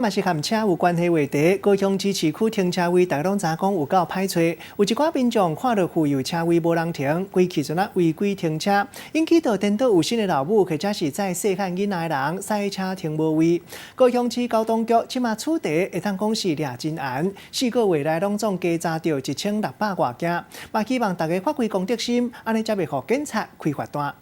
嘛是和車有關係話題，高雄市市區停車位，大家攏知影講有夠歹揣，有一寡民眾看著婦幼車位無人停，規氣陣仔違規停車，引起到顛倒有身的老母或者是載細漢囡仔的人駛車停無位。高雄市交通局這馬取締會當講是掠真嚴，4個月來攏總加查著1600外件，嘛希望大家發揮公德心，按呢才袂予警察開罰單。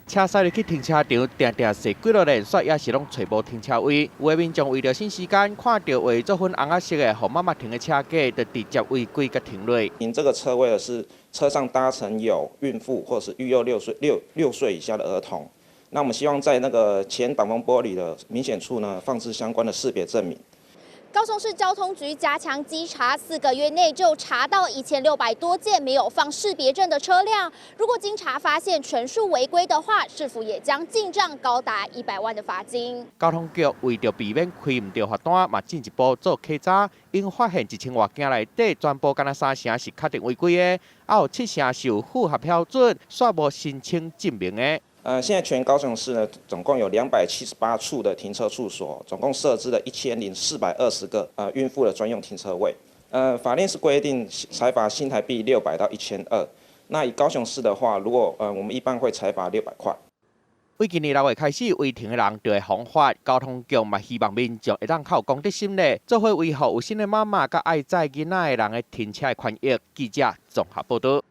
車駛入去停車場，定定踅幾落連，煞也是攏揣無停車位。有的民眾為著省時間，看著畫做粉紅仔色的，予媽媽停的車架，就直接違規共停落。停這個車位的是車上搭乘有孕婦或是育幼6歲以下的兒童。那我們希望在那個前擋風玻璃的明顯處呢，放置相關的識別證明。高雄市交通局加強稽查，4個月內就查到1600多件沒有放識別證的車輛。如果經查發現全數違規的話，市府也將進賬高達100萬的罰金。交通局為著避免開毋著罰單，嘛進一步做稽查，𪜶發現1000外件內底，全部干焦三成是確定違規的，還有七成是有符合標準，煞無申請證明的。現在全高雄市呢，總共有278處的停車處所，總共設置了1420個孕婦的專用停車位。法令是規定裁罰新台幣600到1200。那以高雄市的話，如果我們一般會裁罰600塊。對今年6月開始，違停的人就會予罰。交通局嘛希望民眾會當較有公德心咧，做伙維護有身的媽媽佮愛載囡仔的人的停車的權益。記者綜合報導。